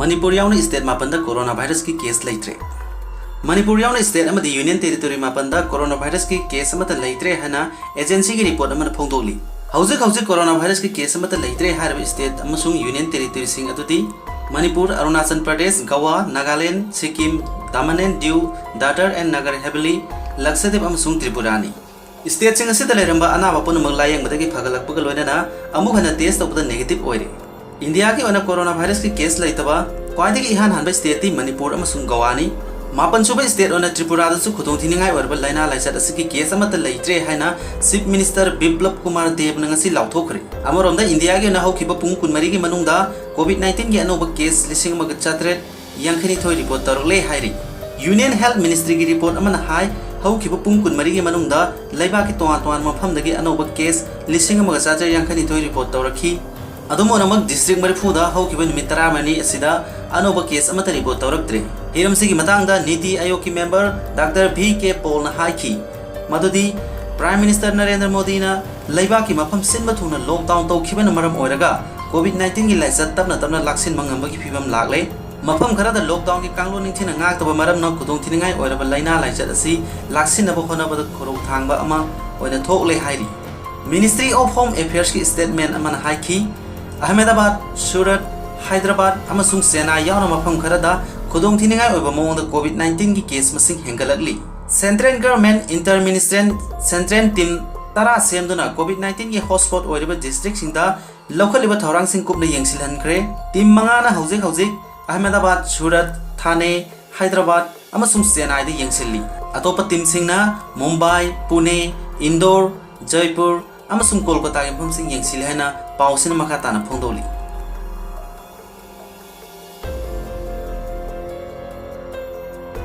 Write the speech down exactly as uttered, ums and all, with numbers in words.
ꯃꯅꯤꯄꯨꯔ ꯌꯥꯎꯅ state ꯃꯥꯄꯟꯗ corona virusꯀꯤ case ꯂꯩꯇ꯭ꯔꯦ꯫ ꯃꯅꯤꯄꯨꯔ ꯌꯥꯎꯅ state ꯑꯃꯗꯤ union territory ꯃꯥꯄꯟꯗ corona virusꯀꯤ case ꯑꯃꯠꯇ ꯂꯩꯇ꯭ꯔꯦ ꯍꯥꯏꯅ agencyꯒꯤ report ꯑꯃꯅ ꯐꯣꯡꯗꯣꯛꯂꯤ꯫ ꯍꯧꯖꯤꯛ ꯍꯧꯖꯤꯛ corona virusꯀꯤ case ꯑꯃꯠꯇ ꯂꯩꯇ꯭ꯔꯦ ꯍꯥꯏꯔꯤꯕ state ꯑꯃꯁꯨꯡ union territoryꯁꯤꯡ ꯑꯗꯨꯗꯤ ꯃꯅꯤꯄꯨꯔ, ꯑꯔꯨꯅꯥꯆꯜ ꯄ꯭ꯔꯗꯦꯁ, ꯒꯋꯥ, ꯅꯥꯒꯥꯂꯦꯟ, ꯁꯤꯛꯀꯤꯝ, ꯗꯃꯟ ꯑꯦꯟ ꯗꯤꯎ, ꯗꯥꯗꯔ ꯑꯦꯟ ꯅꯒꯔ ꯍꯦꯕꯦꯂꯤ, ꯂꯛꯁꯗꯤꯞ ꯑꯃꯁꯨꯡ ꯇ꯭ꯔꯤꯄꯨꯔꯥꯅꯤ꯫ Stateꯁꯤꯡ ꯑꯁꯤꯗ ꯂꯩꯔꯝꯕ ꯑꯅꯥꯕ ꯄꯨꯝꯅꯃꯛ ꯂꯥꯌꯦꯡꯕꯗꯒꯤ ꯐꯒꯠꯂꯛꯄꯒ ꯂꯣꯏꯅꯅ ꯑꯃꯨꯛ ꯍꯟꯅ test ꯇꯧꯕꯗ negative ꯑꯣꯏꯔꯦ꯫ ꯏꯟꯗꯤꯌꯥꯒꯤ ꯑꯣꯏꯅ corona virusꯀꯤ case ꯂꯩꯇꯕ ꯈ꯭ꯋꯥꯏꯗꯒꯤ ꯏꯍꯥꯟ ꯍꯥꯟꯕ stateꯇꯤ ꯃꯅꯤꯄꯨꯔ ꯑꯃꯁꯨꯡ ꯒꯋꯥꯅꯤ꯫ ꯃꯥꯄꯟꯁꯨꯕ state ꯑꯣꯏꯅ ꯇ꯭ꯔꯤꯄꯨꯔꯥꯗꯁꯨ ꯈꯨꯗꯣꯡꯊꯤꯅꯤꯡꯉꯥꯏ ꯑꯣꯏꯔꯕ ꯂꯥꯏꯅꯥ ꯂꯥꯏꯆꯠ ꯑꯁꯤꯒꯤ case ꯑꯃꯠꯇ ꯂꯩꯇ꯭ꯔꯦ ꯍꯥꯏꯅ Chief Minister ꯕꯤꯄ꯭ꯂꯕ ꯀꯨꯃꯥꯔ ꯗꯦꯕꯅ ꯉꯁꯤ ꯂꯥꯎꯊꯣꯛꯈ꯭ꯔꯦ꯫ ꯑꯃꯔꯣꯝꯗ ꯏꯟꯗꯤꯌꯥꯒꯤ ꯑꯣꯏꯅ ꯍꯧꯈꯤꯕ ꯄꯨꯡ ꯀꯨꯟꯃꯔꯤꯒꯤ ꯃꯅꯨꯡꯗ COVID nineteenꯒꯤ ꯑꯅꯧꯕ case ꯂꯤꯁꯤꯡ ꯑꯃꯒ ꯆꯥꯇ꯭ꯔꯦꯠ ꯌꯥꯡꯈꯩꯅꯤꯊꯣꯏ report ꯇꯧꯔꯛꯂꯦ ꯍꯥꯏꯔꯤ꯫ Union Health Ministryꯒꯤ report ꯑꯃꯅ ꯍꯥꯏ, ꯍꯧꯈꯤꯕ ꯄꯨꯡ ꯀꯨꯟꯃꯔꯤꯒꯤ ꯃꯅꯨꯡꯗ ꯂꯩꯕꯥꯛꯀꯤ ꯇꯣꯉꯥꯟ ꯇꯣꯉꯥꯟꯕ ꯃꯐꯝꯗꯒꯤ ꯑꯅꯧꯕ case ꯂꯤꯁꯤꯡ ꯑꯃꯒ ꯆꯥꯇ꯭ꯔꯦꯠ ꯌꯥꯡꯈꯩꯅꯤꯊꯣꯏ report ꯇꯧꯔꯛꯈꯤ꯫ ꯑꯗꯨꯝ ꯑꯣꯏꯅꯃꯛ district ꯃꯔꯤꯐꯨꯗ ꯍꯧꯈꯤꯕ ꯅꯨꯃꯤꯠ ꯇꯔꯥꯃꯔꯤ ꯑꯁꯤꯗ ꯑꯅꯧꯕ case ꯑꯃꯠꯇ report ꯇꯧꯔꯛꯇ꯭ꯔꯤ꯫ ꯍꯤꯔꯝꯁꯤꯒꯤ ꯃꯇꯥꯡꯗ ꯅꯤꯇꯤ ꯑꯥꯌꯣꯒꯀꯤ member Doctor ꯚꯤ ꯀꯦ ꯄꯣꯜꯅ ꯍꯥꯏꯈꯤ ꯃꯗꯨꯗꯤ Prime Minister ꯅꯔꯦꯟꯗ꯭ꯔ ꯃꯣꯗꯤꯅ ꯂꯩꯕꯥꯛꯀꯤ ꯃꯐꯝ ꯁꯤꯟꯕ ꯊꯨꯡꯅ lockdown ꯇꯧꯈꯤꯕꯅ ꯃꯔꯝ ꯑꯣꯏꯔꯒ COVID nineteenꯒꯤ ꯂꯥꯏꯆꯠ ꯇꯞꯅ ꯇꯞꯅ ꯂꯥꯛꯁꯤꯟꯕ ꯉꯝꯕꯒꯤ ꯐꯤꯕꯝ ꯂꯥꯛꯂꯦ꯫ ꯃꯐꯝ ꯈꯔꯗ lockdownꯒꯤ ꯀꯥꯡꯂꯣꯟ ꯅꯤꯡꯊꯤꯅ ꯉꯥꯛꯇꯕ ꯃꯔꯝꯅ ꯈꯨꯗꯣꯡꯊꯤꯅꯤꯡꯉꯥꯏ ꯑꯣꯏꯔꯕ ꯂꯥꯏꯅꯥ ꯂꯥꯏꯆꯠ ꯑꯁꯤ ꯂꯥꯛꯁꯤꯟꯅꯕ ꯍꯣꯠꯅꯕꯗ ꯈꯨꯔꯧ ꯊꯥꯡꯕ ꯑꯃ ꯑꯣꯏꯅ ꯊꯣꯛꯂꯦ ꯍꯥꯏꯔꯤ꯫ Ministry of Home Affairsꯀꯤ statement ꯑꯃꯅ ꯍꯥꯏꯈꯤ, ꯑꯍꯃꯦꯗꯥꯕꯥꯗ, ꯁꯨꯔꯠ, ꯍꯥꯏꯗ꯭ꯔꯕꯥꯗ ꯑꯃꯁꯨꯡ ꯆꯦꯟꯅꯥꯏ ꯌꯥꯎꯅ ꯃꯐꯝ ꯈꯔꯗ ꯈꯨꯗꯣꯡꯊꯤꯅꯤꯡꯉꯥꯏ ꯑꯣꯏꯕ ꯃꯑꯣꯡꯗ COVID nineteenꯒꯤ case ꯃꯁꯤꯡ ꯍꯦꯟꯒꯠꯂꯛꯂꯤ꯫ Central Government Inter Ministerial Central Team ꯇꯔꯥ ꯁꯦꯝꯗꯨꯅ COVID nineteenꯒꯤ hotspot ꯑꯣꯏꯔꯤꯕ districtꯁꯤꯡꯗ ꯂꯧꯈꯠꯂꯤꯕ ꯊꯧꯔꯥꯡꯁꯤꯡ ꯀꯨꯞꯅ ꯌꯦꯡꯁꯤꯜꯍꯟꯈ꯭ꯔꯦ꯫ Team ꯃꯉꯥꯅ ꯍꯧꯖꯤꯛ ꯍꯧꯖꯤꯛ ꯑꯍꯃꯦꯗꯥꯕꯥꯗ, ꯁꯨꯔꯠ, ꯊꯥꯅꯦ, ꯍꯥꯏꯗ꯭ꯔꯕꯥꯗ ꯑꯃꯁꯨꯡ ꯆꯦꯟꯅꯥꯏꯗ ꯌꯦꯡꯁꯤꯜꯂꯤ꯫ ꯑꯇꯣꯞꯄ teamꯁꯤꯡꯅ ꯃꯨꯝꯕꯥꯏ, ꯄꯨꯅꯦ, ꯏꯟꯗꯣꯔ, ꯖꯩꯄꯨꯔ ꯑꯃꯁꯨꯡ ꯀꯣꯜꯀꯇꯥꯒꯤ ꯃꯐꯝꯁꯤꯡ ꯌꯦꯡꯁꯤꯜꯂꯤ ꯍꯥꯏꯅ ꯄꯥꯎꯁꯤꯅ ꯃꯈꯥ ꯇꯥꯅ ꯐꯣꯡꯗꯣꯛꯂꯤ꯫